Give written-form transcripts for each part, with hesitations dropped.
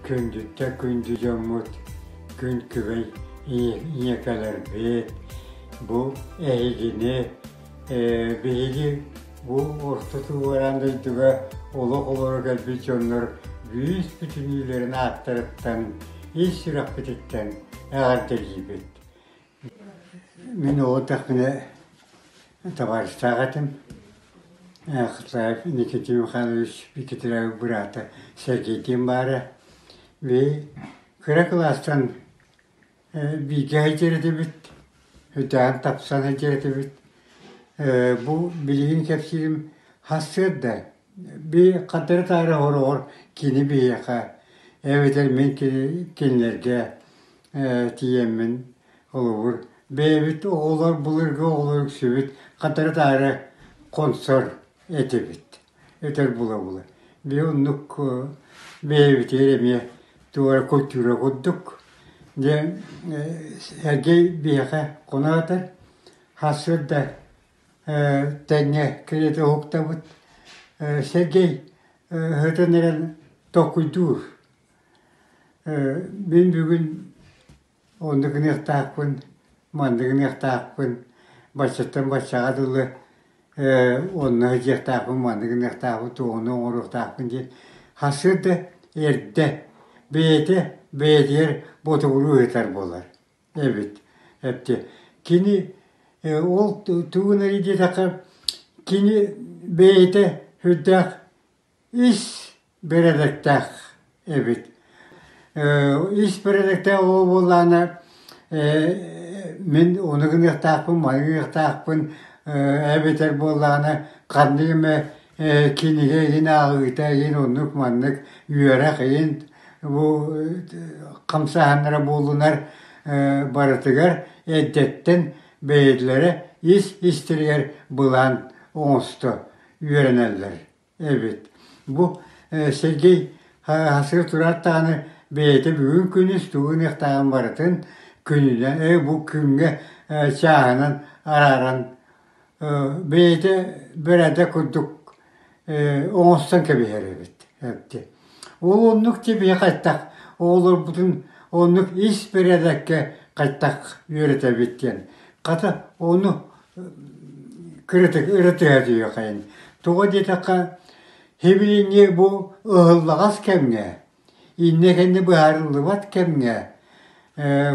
Күндүттэн күндү дьоммут, күн күбэй ийэкэлэрбит, бу эһигини биһиги бу орто туораан дойдуга олох олоро кэлбит дьоннор бүүс бүтүнүүлэрин ааттарыттан ис сүрэхпититтэн эҕэрдэлиибит. Мин оҕо эрдэхпинэ табаарыстаах этим. Хатылаев Никита Михайлович Викторов быраата Сергей диэн баара. Би кыра кылаастан бииргэ сылдьар этибит, үтээн тапсан сылдьар этибит. Бу билигин кэпсиирим сарсыарда би хардары-таары хороҕор кини биһиэхэ эбэтэр мин кинилэргэ тиийэммин холобур бэйэбит оҕолор былыргы оҕолор үксүбүт хардары-таары хонсор этибит өтөр була-була биһи оннук бэйэбитигэр эмиэ туох эрэ культура курдук дьэ Сергей биһиэхэ хоно сытар сарсыарда тэҥҥэ кириэти уһуктабыт Сергей ыһытан эрэн толкуйдуур Мин бүгүн оннук гыныахтаахпын, маннык гыныахтаахпын, баччаттан баччаҕа дылы онно сылдьыахтаахпын, маннык гыныахтаахпын, туоҕуну оҥоруохтаахпын диэн сарсыарда эрдэ бэйэтэ бэйэтигэр ботугуруу ыытар буолар эбит. Эптэ кини ол тугу гынарый диэтэххэ кини бэйэтэ сүрдээх ис бэрэдэктээх эбит. Ис бэрэдэктээх оҕо буоллаҕына мин ону гыныахтаахпын, маны гыныахтаахпын эбэтэр буоллаҕына ханнык эмэ кинигэ игин ааҕыыта игин оннук-маннык үөрэх игин бу хамсааһыннара буоллунар барытыгар эрдэттэн бэйэлэрэ ис истэригэр былаан оҥосто үөрэнэллэр эбит. Бу Сергей хасыга турар даҕаны бэйэтэ бүгүн күнүс тугу гыныахтааҕын барытын күнүнэн бу күҥҥэ чааһынан арааран бэйэтэ бэрэдэ курдук оҥостон кэбиһэр эбит. Ол оннук тибиһи хайтах оҕолорбутун оннук ис бэрээдэккэ хайтах үөрэтэбит диэн. Хата ону кыратык ырытыһа түһүөххэйин. Тоҕо диэтэххэ, сибилиҥҥи бу ыһыллаҕас кэмҥэ, иннэ-кэннэ быһаарыллыбат кэмҥэ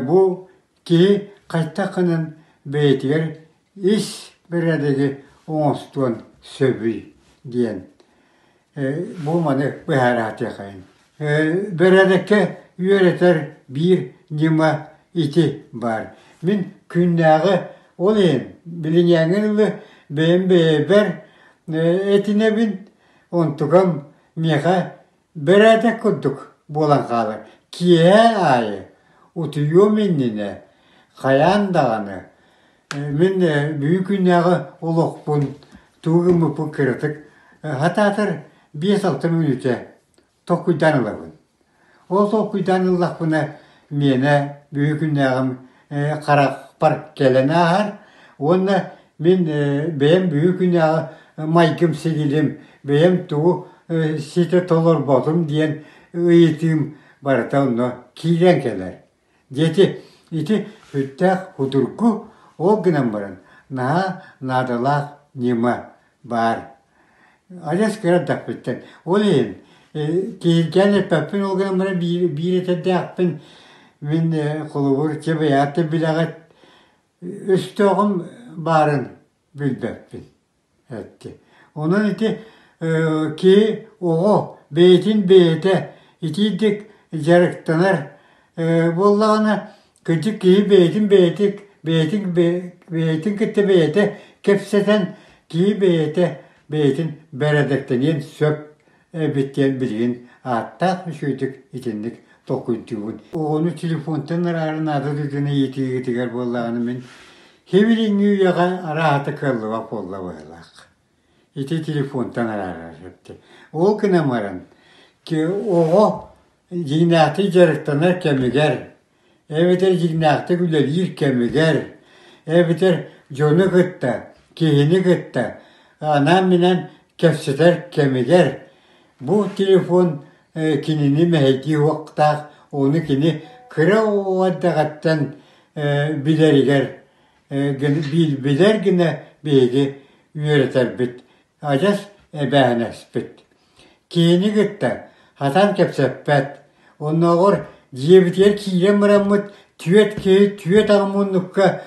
бу киһи хайдах гынан бэйэтигэр ис бэрээдэги оҥостуон сөбүй диэн бу маны быһаараатыахайын. Бэрээдэккэ үөрэтэр биир ньыма ити баар. Мин күннээҕи ол иһин билиҥҥээҥҥи дылы бэйэм бэйэбэр этинэбин, онтукам миэхэ бэрээдэк курдук буолан хаалар. Киэһэ аайы утуйуом иннинэ хайаан даҕаны мин бүгүн күннээҕи олохпун тугу гыммыппын кыратык сатаатар 5-6 мүнүүтэ толкуйдаан ылабын. Ол толкуйдаан ыллахпына миэнэ бүгүн күннээҕим харахпар кэлэн ааһар уонна мин бэйэм бүгүн күннээҕи майгым-сигилим, бэйэм тугу ситэ толорботум диэн ыйытыым барыта онно киирэн кэлэр. Диэти ити сүрдээх судургу, ол гынан баран наһаа наадалаах ньыма баар. Адьас кыра эрдэхпиттэн. Ол иһин киһиргээн эппэппин, ол гынан баран биир, биир этэрдээхпин мин холобур чэ бэйэҕит да билэҕит өстөөҕүм баарын билбэппин. Эттэ. Онон ити киһи оҕо бэйэтин бэйэтэ итиирдик дьарыктанар буоллаҕына, кырдьык киһи бэйэтин бэйэтик бэйэтин бэйэтин кытта бэйэтэ кэпсэтэн киһи бэйэтэ бэйэтин бэрэдэктэниэн сөп эбит диэн билигин ааттаах үчүгэйдик итинник толкуйдуубун. Оҕону телефонтан араары наада дыдыны иитиигитигэр буоллаҕына мин хибилиҥҥи үйэҕэ арааһата кыаллыбат буолла быһыылаах. Ити телефонтан араарар сөптө. Ол гынан баран оҕо дьиҥнээхтик дьарыктанар кэмигэр эбэтэр дьиҥнээхтик үлэлиир кэмигэр, эбэтэр дьону кытта, киһини кытта анаан-минээн кэпсэтэр кэмигэр бу телефон кинини мэһэйдии уохтаах, ону кини кыра оҕо эрдэҕиттэн билэригэр билэр гына биһиги үөрэтэрбит, адьас эбээһинэспит. Киһини кытта хатан кэпсэппэт, оннооҕор дьиэбитигэр киирэн бараммыт түөрт киһи түөрт аҕа муннукка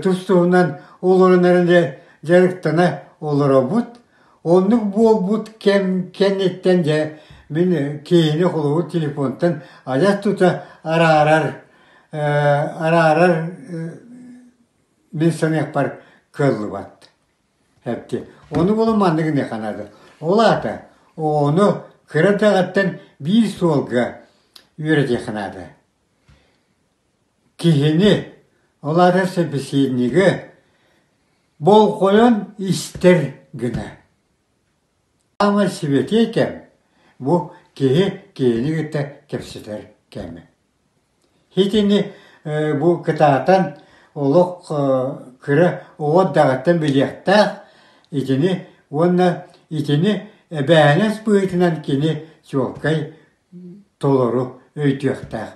тус-туһунан олорон эрэн дьарыктана олоробут. Оннук буолбут кэм кэнниттэн дьэ мин киһини холобур телефонтан адьас тута араарар араарар мин саныахпар кыаллыбат. Эпти. Ону булан маннык гыныахха наада. Ол аата оҕону кыра эрдэҕиттэн биир суолга үөрэтиэххэ наада. Киһини, ол аата собеседниги болҕойон истэр гына. Саамай сибэтиэй кэм бу киһи киһини кытта кэпсэтэр кэмэ. Итини бу кытаатан олох кыра оҕо эрдэҕиттэн билиэхтээх итини уонна итини эбээһинэс быһыытынан кини чуолкай толору өйдүөхтээх.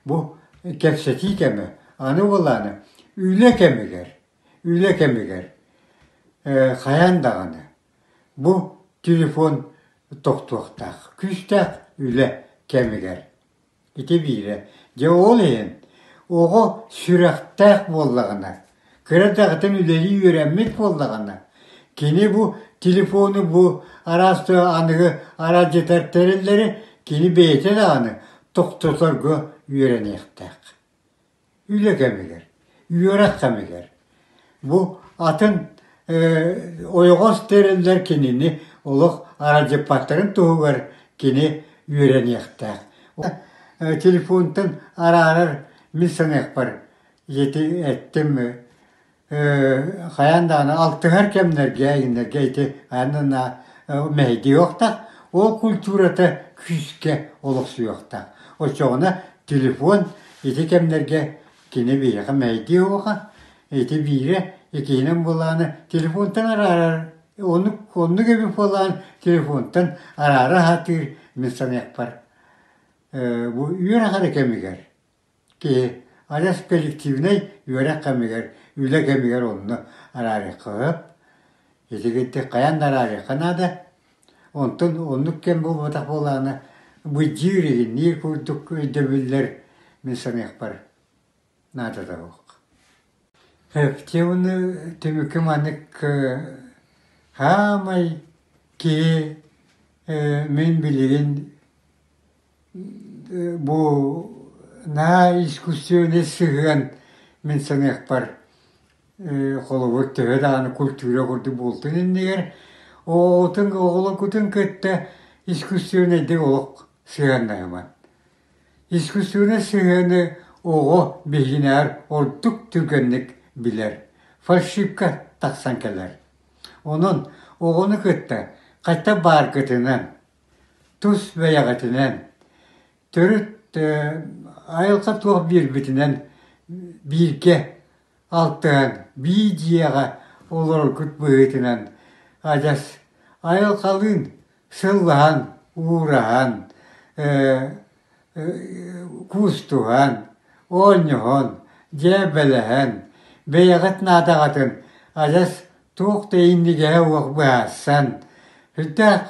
Бу кэпсэтии кэмэ аны буоллаҕына үлэ кэмигэр үлэ кэмигэр хайаан даҕаны бу телефон тохтуохтаах күүстээх үлэ кэмигэр Ити биирэ. Дьэ ол иһин оҕо сүрэхтээх буоллаҕына, кыра эрдэҕиттэн үлэлии үөрэммит буоллаҕына, кини бу телефону бу араас аныгы араадьытар тэриллэри кини бэйэтэ даҕаны тохтоторго үөрэниэхтээх. Үлэ кэмигэр, үөрэх кэмигэр. Бу атын ойоҕос тэриллэр кинини олох араадьыппаттарын туһугар кини үөрэниэхтээх. Телефонтан араарар мин саныахпар ити эттим хайаан даҕаны алтыһар кэмнэргэ иҥнэргэ ити хайаан да мэһэйдиэхтээх, ол культурата күүскэ олохсуйуохтаах. Оччоҕуна телефон ити кэмнэргэ кини биһиэхэ мэһэйдиэ уоха, ити биирэ иккиһинэн буоллаҕына телефонтан араарар оннук оннук эбит буоллаҕына телефонтан араара сатыыр мин саныахпар бу үөрэх эрэ кэмигэр Киһи адьас коллективнай үөрэх кэмигэр, үлэ кэмигэр онно араарыахха сөп. Итигинтик хайаан да араарыахха наада. Онтон оннук кэм буолбатах буоллаҕына, быдьыыр игинниир курдук өйдөбүллэр мин саныахпар наадата суох. Эфтивны түмүккэ маннык хаамай киһи мин билигин Бу наһаа искусственнай сыһыан мин саныахпар холобур төһө даҕаны культура курдук буолтун иннигэр оҕотун оҕолоргутун кытта искусственнайдык олох сыһыаннаһыман. Искусственнай сыһыаны оҕо биһигинээр ордук түргэнник билэр, фальшивка тахсан кэлэр. Онон оҕону кытта хайта бааргытынан Тус бэйэҕитинэн, төрүт айылҕа туох биэрбитинэн бииргэ алтыһан, биир дьиэҕэ олороргут быһыытынан адьас айылҕалыын сыллаһан, уураһан, куустуһан, оонньоһон, дьээбэлэһэн, бэйэҕит наадаҕытын адьас туох да иннигэһэ уох быһаарсан, сүрдээх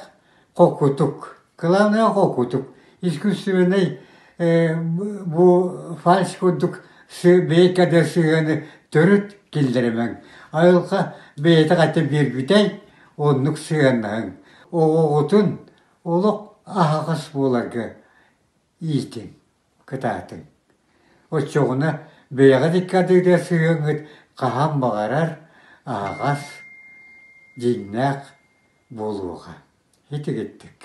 холкутук, кылааннай холкутук, искусственнай бу фальш курдук бэйэккэ да сыһыаны төрүт киллэримэҥ. Айылҕа бэйэтэ хата биэрбитэй, оннук сыһыаннаһыҥ. Оҕоҕутун олох аһаҕас буоларга иитиҥ. Кытаатыҥ. Оччоҕуна бэйэҕит икки ардыгытыгар сыһыаҥҥыт хаһан баҕарар аһаҕас, дьиҥнээх буолуоҕа. Итигиттик.